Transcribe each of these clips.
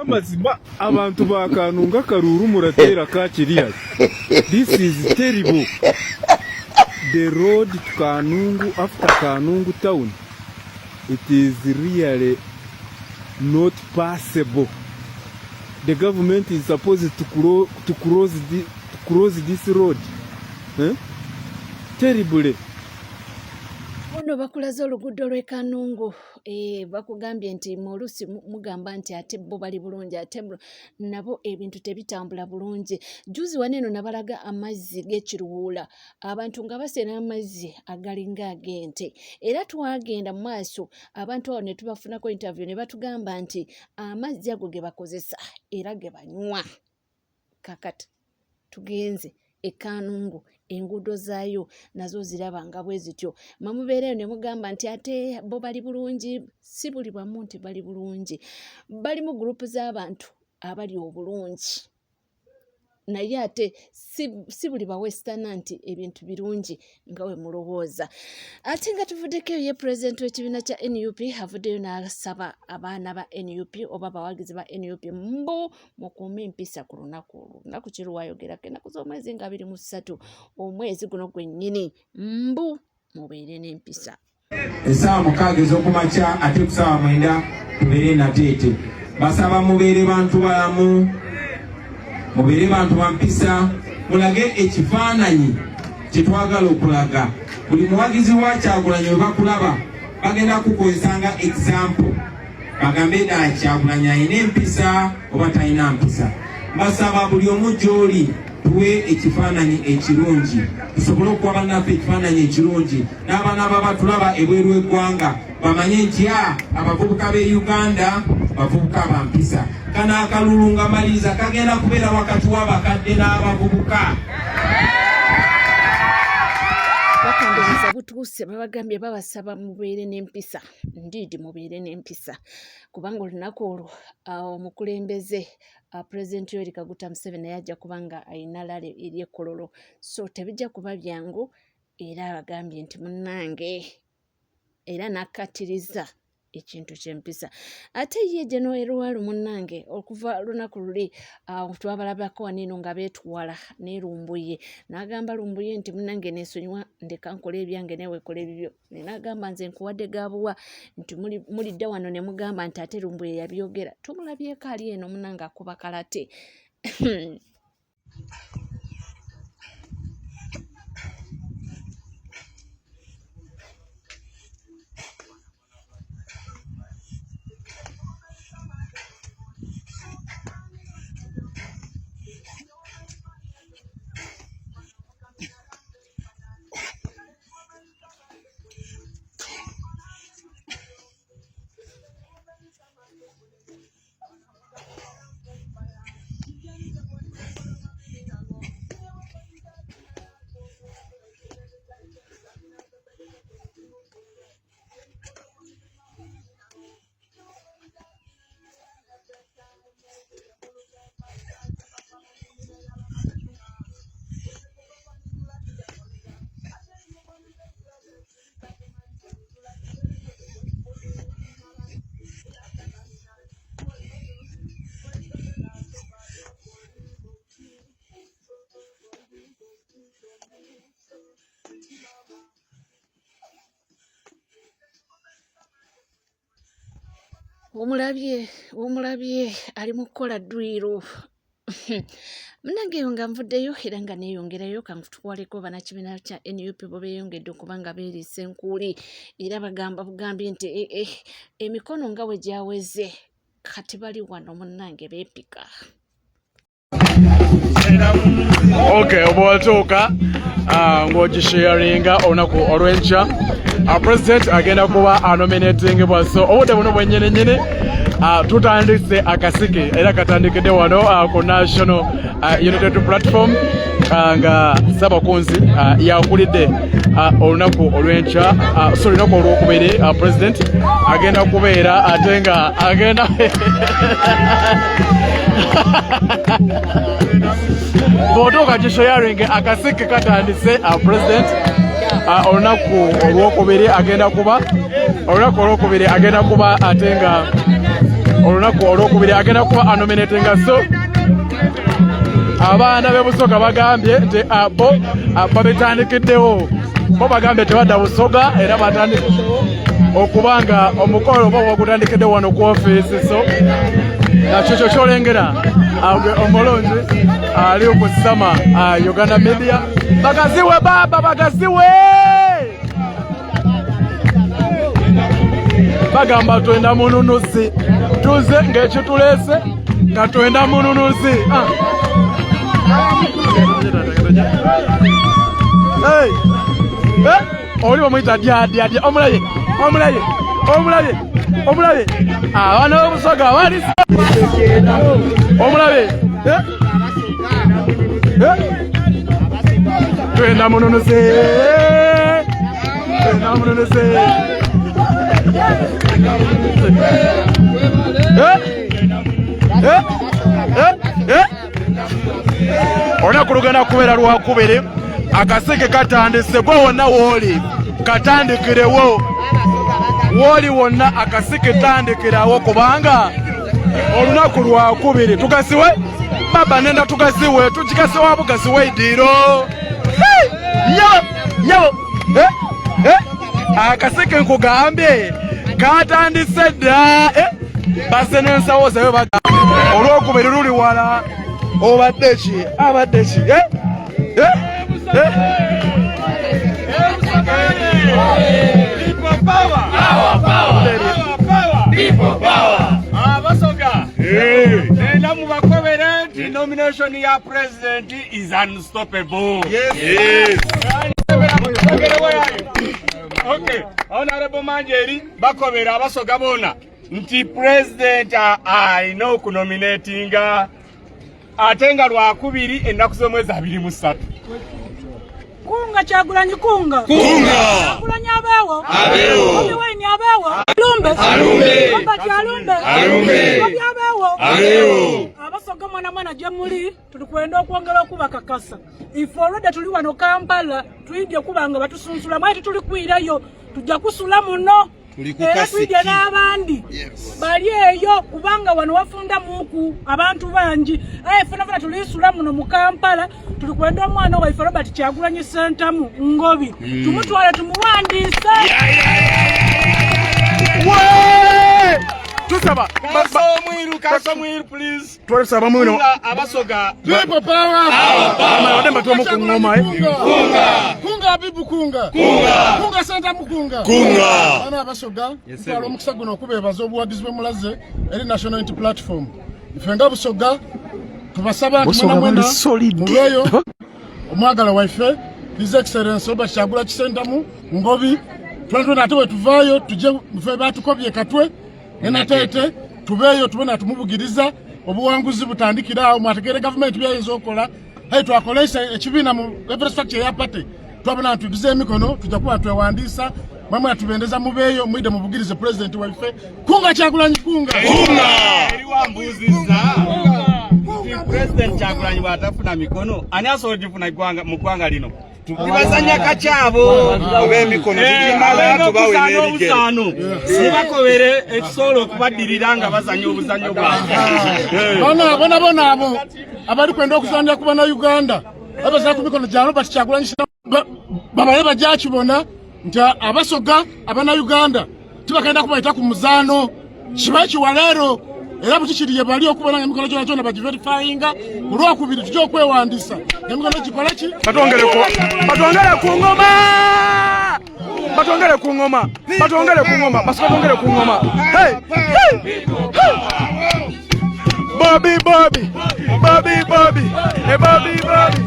Amazima abantu ba Kanunga Karuru muratera kakiriya. This is terrible. The road to Kanungu after Kanungu town, it is really not passable. The government is supposed to close this road. Eh? Terribly. Ono bakulaze oluguudo lw'e Kanungu eh, bakugambye nti oluusi mugamba nti ate bo bali bulungi ate nabo ebintu tebitambula bulungi. Jjuuzi wano eno nabalaga amazzi g'ekiruwuula abantu nga basena amazzi agalinga ag'ente era twagenda mu maaso abantu awo ne tubafunako interview ne batugamba nti amazzi ago ge bakozesa era ge banywa. Kakati tugenze e Kanungu enguudo zaayo nazo ziraba nga bwe zityo. Mwe mubeereyo ne mugamba nti ate bo bali bulungi, si buli bwamu nti bali bulungi. Bali mu gurupu z'abantu abali obulungi naye ate si buli bawesitana nti ebintu birungi nga bwe mulowooza. Ate nga tuvuddeko eyo ye pulezidenti w'ekibiina kya NUP avuddeyo n'asaba abaana ba NUP oba abawagizi ba NUP mbu mukuume empisa ku lunaku olwo. Lunaku ki lwayogerako? Ennaku z'omwezi nga 23 omwezi guno gwennyini mbu mubeere n'empisa. Essaawa 6 ez'okumakya ate ku ssaawa 9 tubeere Nateete. Basaba mubeere bantu balamu, mubeere bantu ba mpisa, mulage ekifaananyi kye twagala okulaga. Buli muwagizi wa Kyagulanyi bwe bakulaba bagenda kukozesa nga example, bagambe ddala Kyagulanyi alina empisa oba talina mpisa. Mbasaba buli omu gy'oli tuwe ekifaananyi ekirungi, tusobole okuwa bannaffe ekifaananyi ekirungi, n'abaana b'abatulaba ebweru w'eggwanga bamanye nti abavubuka b'e Uganda bavubuka ba mpisa. Kano akalulu nga maliriza kagenda kubeera wakati w'abakadde n'abavubuka. Bakandowooza butuuse, babagambye babasaba mubeere n'empisa. Ndiidi mubeere n'empisa kubanga olunaku olwo omukulembeze Pulezidenti Yoweri Kaguta Museveni naye ajja kuba nga alina lale eri e Kololo, so tebijja kuba byangu era abagambye nti munnange era n'akkaatiriza ekintu ky'empisa. Ate ye General Eruwalu munnange okuva lunaku luli twabalabako wano eno nga beetwala ne Lumbuye n'agamba Lumbuye nti munnange neesonyiwa ndeka nkole ebyange naye weekole ebibyo. N'agamba nze nkuwadde ga buwa nti mulidda wano ne mugamba nti ate Lumbuye yabyogera. Tumulabyeko ali eno munnange akuba kalate. Omulabye, omulabye ali mu kukola dduyiro. Munnange eyo nga nvuddeyo era nga neeyongerayo kankutwaleko bannakibiina kya NUP bo beeyongedde okuba nga beeriisa enkuuli era bagamba bugambi nti eh, eh, emikono nga bwe gyaweze kati bali wano munnange beepika. Okay, oba watuuka ng'ogisharinga olunaku olw'enkya president agenda kuba anominatingibwa, so obudde buno bwennyininyini tutandise akasike era katandikidde wano ku National United Platform nga Ssabakunzi yakulidde olunaku olw'enkya, so olunaku olwokubiri president agenda kubeera ate nga agenda bw'otuuka kisharing akasike katandise. President olunaku olwokubiri agenda kuba, olunaku olwokubiri agenda kuba ate nga Olunaku olwokubiri agenda kuba anominatinga. So abaana b'e Busoga bagambye nti bo babitandikiddewo, bo bagambye tebadda Busoga era batandikiddewo okuba nga omukolo oba wagutandikidde wano ku ofiisi. So kyekyo kyolengera omulungi ali ku Sama Uganda Media. Bagaziwe baba, bagaziwe. Bagamba twenda mununuzi, tuze ng'ekituleese nga twenda mununuzi. Ah. Hey. Eh? Oli bamuyita dyadyadya, omulaye, omulaye, omulaye, omulaye. Abaana b'Obusoga bali omulabe. Eh? Eh? Twenda mununuzi, twenda mununuzi. Eh? Eh? Eh? Eh? Olunaku lugenda kubeera lwakubiri, akaseke katandise. Gwe wonna wooli katandikirewo, wooli wonna akasike tandikirawo, kubanga olunaku lwakubiri tugasiwe baba nenda tugasiwe tugikasiwa bugasiwe idiiro nyabo nyabo. Eh, eh, akaseke nkugambye katandise dda. Eh, basse n'ensawo zabe bagambye olwokubiri luli wala. Obadde ki, abadde ki? Eh? Eh? Eh? People power! Our power! Our power! People power! Abasoga! Nenda mubakobere nti nomination ya president is unstoppable. Yes. Okay, Honorable Manjeri bakobera abasoga bona nti president alina okunominatinga ate nga lwakubiri ennaku z'omwezi 23. Kunga Kyagulanyi, kunga. Kunga. Kyagulanyi abeewo. Abeewo. Bobi Wine abeewo. Alumbe. Alumbe. Robert alumbe. Alumbe. Bobi abeewo. Abeewo. Abasoga mwana mwana gye muli, tuli kwenda okwongera okubakakasa. Ife olwedde tuli wano Kampala, tuyidye kubanga batusunsula mwaye tituli kwirayo, tujja kusula muno. Era twidye n'abandi bali eyo kubanga wano wafunda muku abantu bangi, aye fena fena tulisula muno mu Kampala. Tuli kwenda omwana waife Robert Kyagulanyi Ssentamu Ngobi tumutwale tumuwandiise. We! Tusaba Kaso Mwiru, Kaso Mwiru, please. Twasaba mwino. Kunga abasoga. People power! Abadde mbatuwamu ku ngoma, eh. Kunga Abibu, kunga! Kunga! Kunga Sentamu, kunga! Kunga. Bana abasoga, ntwala omukisa guno okubeebaza obuwagizi bwe mulaze eri National Unity Platform. Ife nga Busoga tubasaba nti Busoga mwena mwena bali solid. mubeeyo omwagala waife His Excellence Robert Kyagulanyi Ssentamu Ngobi twena ate bwe tuvaayo tujje ffe batukobye katwe nenateete tubeeyo tube natumubugiriza obuwanguzi butandikira awo mwategeere gavumenti byayinza okukola. Hey, twakolesa ekibiina mu infrastructure ya party, twabona ntugize emikono tujja kuba twewandiisa. Mwamwe atubendeza mubeeyo mwide mubugirize president waife. Kunga Kyagulanyi, kunga! Kunga. Eriwambuuzizza nti President Kyagulanyi bw'atafuna mikono, ani asobola ogifuna mu ggwanga lino? Tubazanya kakyabo ab'emikono gigimala tubawe n'ebigere. Obusaano mubakobere ekisobola okubaddirira nga bazanya obuzanyo bwabwe. Bana bona bona abo abali kwenda okuzanira ku bannayuganda babazira ku mikono gya Robert Kyagulanyi babaye bajakibona nti abasoga abannayuganda tibagenda kubayita ku muzaano kibaye kiwaleero era buti kiri ye bali okubona nga emikono gyona gyona bagiverifyinga. Ku lwokubiri tujja okwewandisa emikono gikola ki? Batwongere ku ngoma, batwongere ku ngoma, batwongere ku ngoma, basi batwongere ku ngoma. Hey, hey, hey. Bobby, Bobby, Bobby, Bobby, hey, Bobby, Bobby,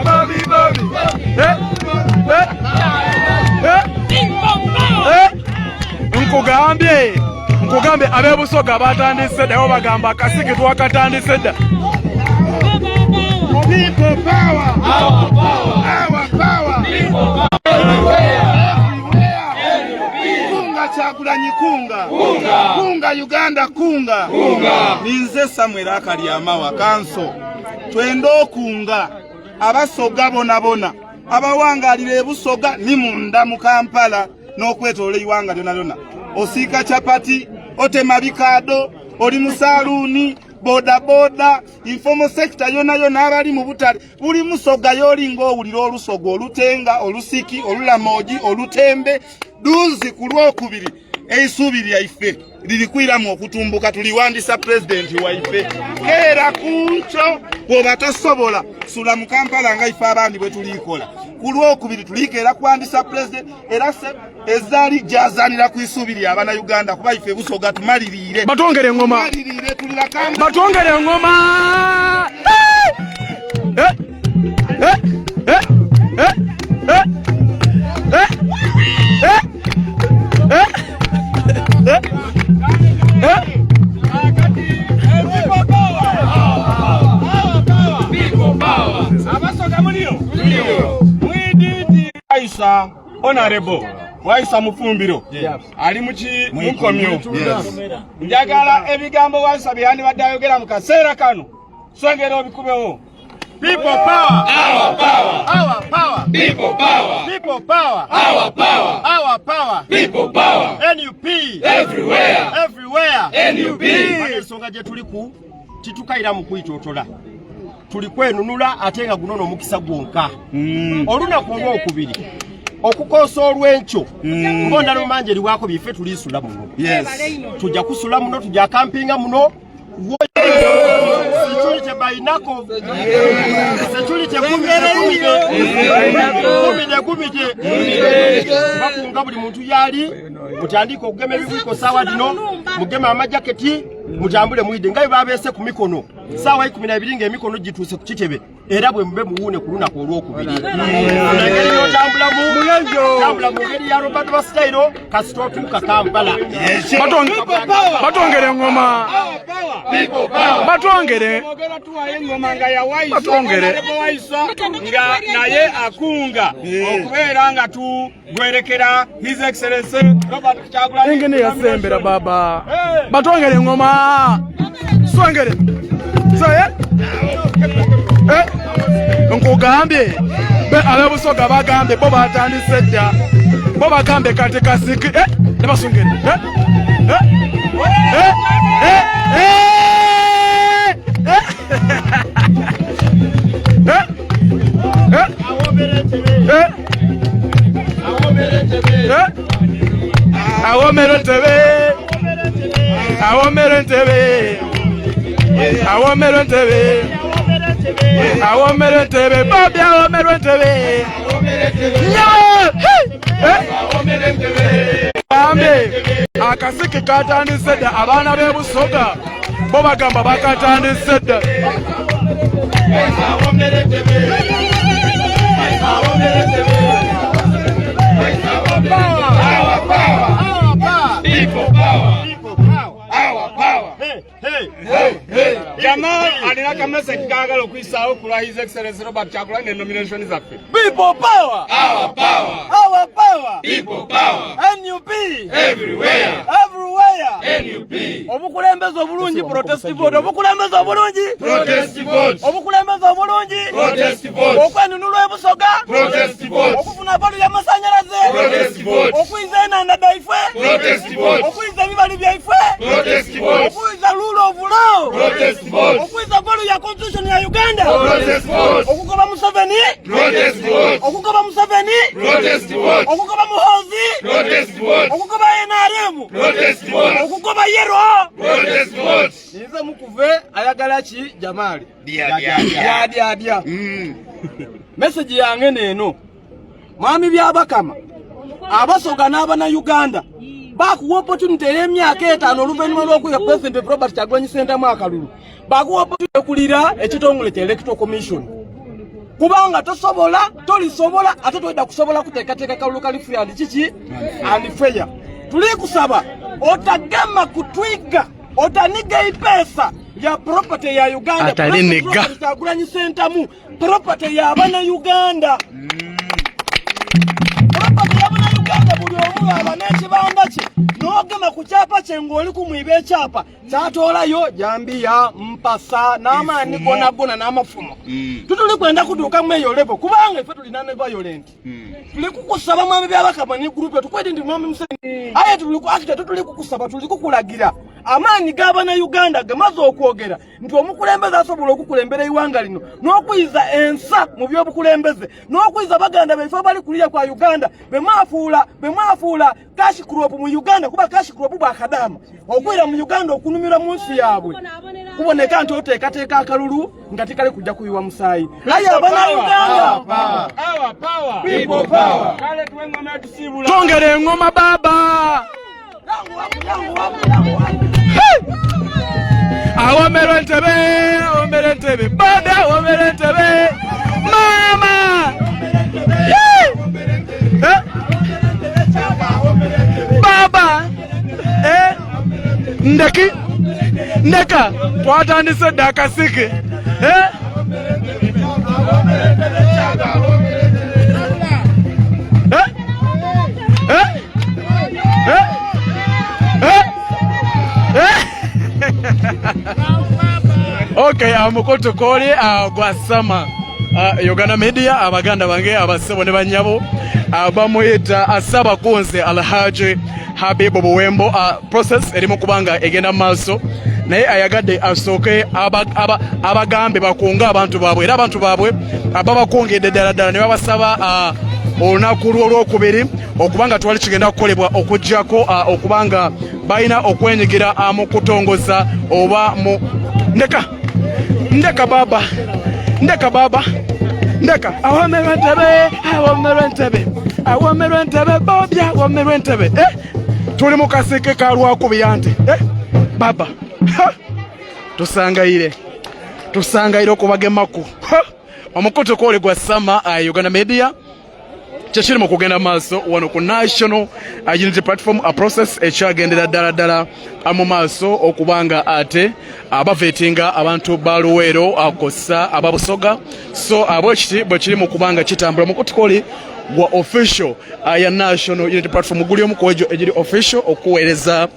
Bobby, Bobby, hey, hey, hey, hey. Nkugambye, nkugambye ab'ebusoga batandise dda, bagamba akasiki twakatandise dda. People power! Our power! Our power! Kunga Kyagulanyi, kunga! Kunga Uganda, kunga! Ninze Samuel Akalyamawa kanso. Twenda okunga abasoga bona bona abawangalira ebusoga ni munda mu Kampala n'okwetoola eiwanga lyona lyona. Osiika chapati, otema bikaado. Oli mu saaluuni, bodaboda, informal sector yona yona, abali mu butale, buli Musoga yoli ng'owulira Olusoga, Olutenga, Olusiki, Olulamogi, Olutembe, duuzi ku Lwokubiri eisuubi lyaife liri kwiramu okutumbuka. Tuliwandisa pulezidenti waife. Keera kunco, bw'oba tosobola sula mu Kampala nga ife abandi bwe tuliikola. Ku Lwokubiri tuliikeera kuwandisa pulezidenti era ezaali jazanira ku isuubi lya Bannayuganda, kuba ife Busoga tumaliriire. Batwongere engoma. Tumaliriire, tulira Kampala. Batwongere engoma. Eh, eh, eh, eh, eh, eh, eh, eh, eh, eh. Abasoga muliyo mwididi Waiswa, Honorable Waiswa Mufumbiro ali muki mukomyo. Njagala ebigambo Waiswa byandibadde ayogera mu kaseera kano, swengera obikubewo. People power. Our power. Our power. People power. People power. Our power. Our power. People power. NUP. Everywhere. Everywhere. NUP. Ensonga gye tuli ku titukayira mu kwitotola, tuli kwenunula, ate nga guno n'omukisa gwonka. Olunaku olwokubiri okukoosa olw'enkyo, ng'ondala omanja eriwaako byeffe tuliisula muno, tujja kusula muno, tujja kampinga muno. Security bainako, security gumide gumide bakunga buli muntu yali. Mutandike okugema ebibwiko saawa dino, mugeme amajaketi, mutambule mwide nga bwe babeese ku mikono saawa 12 ng'emikono gituuse ku kitebe. Era bwe mube muwuune ku lunaku olwokubiri, engeri yotambulamu, tambula mu ngeri ya Robert Basitairo, kasita otuuka Kampala. Batwongere engoma, batwongere. Ogera tuwayo engoma nga ya Waiswa. Batwongere. Honorable Waiswa nga naye akunga okubeera nga tugwerekera His Excellency Robert Kyagulanyi. Engene yasembera baba, batwongere engoma, swengere so eh? Eh? Nkugambye be abebusoga bagambye bo batandise dda, bo bagambye kati kasiki eh? Ne basungere eh? Eh? Eh? Eh? Eh? Eh? Eh? Eh? Eh? Eh? Awomera entebe, awomera entebe, awomera entebe, awomera entebe, Bobi awomera entebe. Bambe akasiki katandise dda. Abaana b'e Busoga bo bagamba bakatandise dda. Our power. Jamal alina kamessage kagala okuyisaawo ku lwa His Excellency Robert Kyagulanyi ne nomination zaffe. People power. Our power. Our power. People power. NUP. Everywhere. Everywhere. NUP. Obukulembeze obulungi, protest vote. Obukulembeze obulungi. Protest vote. Obukulembeze obulungi. Protest vote. Okwenunulwa ebusoga. Protest vote. Okufuna balu y'amasanyalaze. Protest vote. Okwiza enanda daife. Protest vote. Okwiza ebibali byaife. Protest vote. Okwiza rule of law. Protest vote. Okwiza value ya constitution ya Uganda. Protest vote. Okugoba Museveni. Protest vote. Okugoba Museveni. Protest vote. Okugoba Muhoozi. Protest vote. Okugoba NRM. Protest vote. Okugoba yellow. Protest vote. Nze mukuve ayagala ki Jamali dyadyadya. Message yange neeno, mwami Byabakama, Abasoga n'Abannayuganda bakuwa opportunity ey'emyaka 5 oluvannyuma lw'okwiga President Robert Kyagulanyi Ssentamu akalulu. Bakuwa opportunity ekulira ekitongole kya Electoral Commission, kubanga tosobola, tolisobola, ate toyida kusobola kuteekateeka kalulu kali free and kiki and fair. Tuli kusaba otagema kutwiga, otaniga ipeesa lya property ya Uganda. Ataliniga. President Kyagulanyi Ssentamu property ya Bannayuganda, property ya Bannayuganda. Buli omu aba n'ekibanda kye. N'ogema ku kyapa kye ng'oli kumwiba ekyapa kyatoolayo jambiya mpasa n'amaani gonagona n'amafumo. Tutuli kwenda kutuukamu eyo level kubanga ife tulina ne violent. Tuli kukusaba mwami Byabakama ne group tukwedi ndi mwami Museveni. Aye tuli ku akita tutuli kukusaba tuli kukulagira amaanyi g'abannayuganda gamaze okwogera nti omukulembeze asobola okukulembera eiwanga lino n'okuyiza ensa mu by'obukulembeze n'okuyiza baganda baife abali kuliya kwa Uganda bemwafuula cash crop mu Uganda kuba cash crop bwakadaama okwira mu Uganda okunumira mu nsi yaabwe kuboneka nti oteekateeka akalulu nga tekali kujja kuyiwa musaayi. Aye abannayuganda Twongere engoma baba. Awomerwa entebe, awomera entebe, bada awomera entebe, mama. Eh? Baba. Eh? Ndeki? Ndeka twatandise dda akasiki. Eh? Eh? Eh? Eh? Eh? Eh? Okay, omukutu koli gwa Sama Uganda Media. Abaganda bange abasebo ne banyabo, bamuyita Ssabakunzi Alhaji Habibu Buwembo. Process erimu kubanga egenda mu maaso, naye ayagadde asooke abagambe bakunge abantu baabwe, era abantu baabwe babakungidde ddala ddala ne babasaba olunaku lw'olwokubiri okubanga twali kigenda kukolebwa okuggyako okubanga balina okwenyigira mu kutongoza oba mu ndeka ndeka baba ndeka baba ndeka awomerwa entebe, awomerwa entebe, awomerwa entebe, bobya awomerwa entebe. Eh, tuli mu kaseke ka lwakubya nte. Eh, baba. Ha! Tusangayire, tusangaire okubagemaku. Omukutu kwoli gwa Sama Uganda Media. Kyekiri mu kugenda maaso wano ku National Unity Platform, a process ekyagendera ddala ddala mu maaso okubanga ate abavetinga abantu ba Luweero akosa ababusoga. So bwekiti bwe kiri mu kubanga kitambula. Mukutu koli gwa official ya National Unity Platform, guli omu ku egyo egiri official okuweereza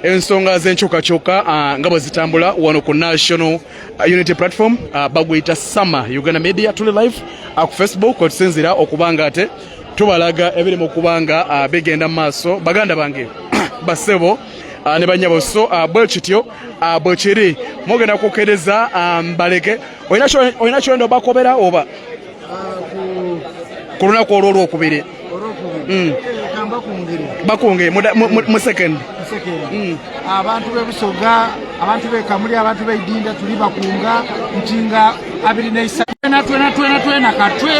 ensonga z'enkyukakyuka nga bwe zitambula wano ku National Unity Platform. Baguyita Sama Uganda Media. Tuli live ku Facebook otusinzira okubanga ate tubalaga ebiri mu kubanga bigenda mu maaso, baganda bange basebo ne banyabo. So bwe kityo bwe kiri, mugenda kukkiriza mbaleke. Olina kyolenda obakobera oba ku lunaku olwo olwokubiri? Bakunge mu second. Abantu b'e Busoga, abantu b'e Kamuli, abantu b'e Idinda, tuli bakunga nti nga 23 twena twena twena twena katwe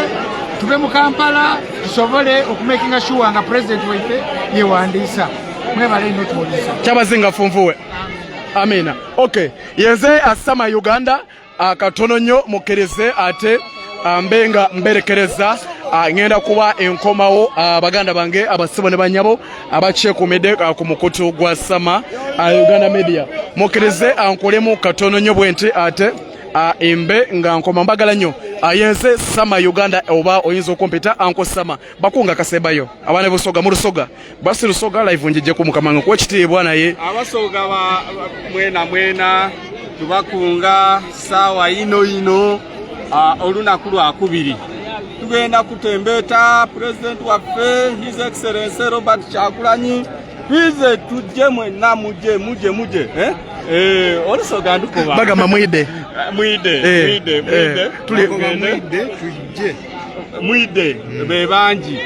tube mu Kampala tusobole okumakinga sure nga president waife yewandiisa. Mwebale ino tuwulisa. Kyabazinga funfuwe, amina. Okay, yenze Asama Uganda. Katono nnyo mukkirize ate mbe nga mberekereza. Ngenda kuba enkomawo. Baganda bange abasibo ne banyabo abakyekumidde ku mukutu gwa Sama Uganda Media, mukkirize nkolemu katono nnyo bwe nti ate mbe nga nkoma. Mbagala nnyo. Yenze Sama Uganda, oba oyinza okumpita Uncle Sama. Bakunga kasembayo abaana Busoga mu Lusoga basi Lusoga live njijjeku Mukama nga kuwa ekitiibwa naye. Abasoga ba mwena mwena tubakunga saawa ino ino olunaku lwakubiri tugenda kutembeeta pulezidenti waffe, His Excellence Robert Kyagulanyi. Twize tujje mwenna, muje muje muje, eh? Eh, olusoga ndukuba. Bagamba mwide. Mwide. Mwide mwide. Tugende tujje. Mwide be bangi.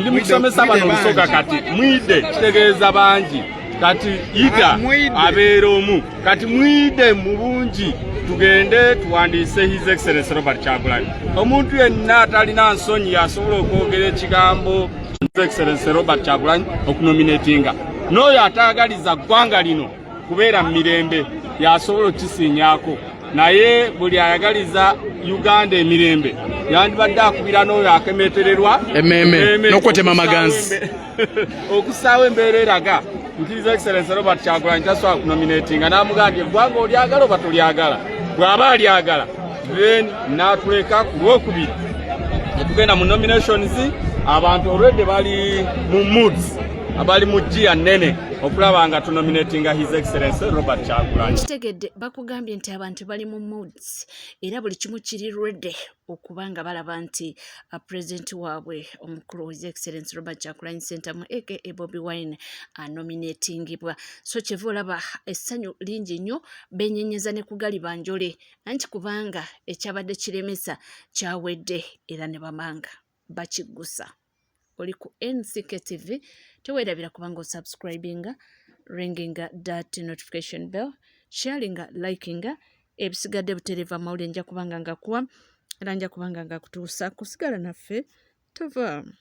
Ndi mukusomesa bano olusoga kati. Mwide kitegeeza bangi, kati ida abeera omu. Kati mwide mu bungi tugende tuwandiise His Excellence Robert Kyagulanyi. Omuntu yenna atalina nsonyi yasobola okwogera ekigambo His Excellence Robert Kyagulanyi okunominatinga, n'oyo ataagaliza ggwanga lino kubeera mu mirembe yasobola okukisiinyaako, naye buli ayagaliza Uganda emirembe yandibadde akubira n'oyo akemetererwa emmeeme n'okwetema amaganzi. Okusaawo embeera eraga nti His Excellence Robert Kyagulanyi tasobola kunominatinga, n'amugamba nti eggwanga olyagala oba tolyagala? Bw'aba alyagala, then n'atuleka ku lwokubiri netugenda mu nominations. Abantu already bali mu moods. Abali mu ggiya nnene okulaba nga tunominatinga His Excellency Robert Kyagulanyi. Kitegedde bakugambye nti abantu bali mu moods era buli kimu kiri ready okuba nga balaba nti pulezidenti waabwe omukulu His Excellency Robert Kyagulanyi Ssentamu aka Bobi Wine anominatingibwa. So kyeva olaba essanyu lingi nnyo, benyenyeza ne kugaliba njole anti kubanga ekyabadde kiremesa kyawedde era ne bamanga bakiggusa. Oli ku NCK TV, teweerabira kubanga osubscribinga, ringinga that notification bell, sharinga, likinga. Ebisigadde butereeva amawulire nja kubanga ngakuwa era nja kubanga ngakutuusa. Kusigala naffe, tovaamu.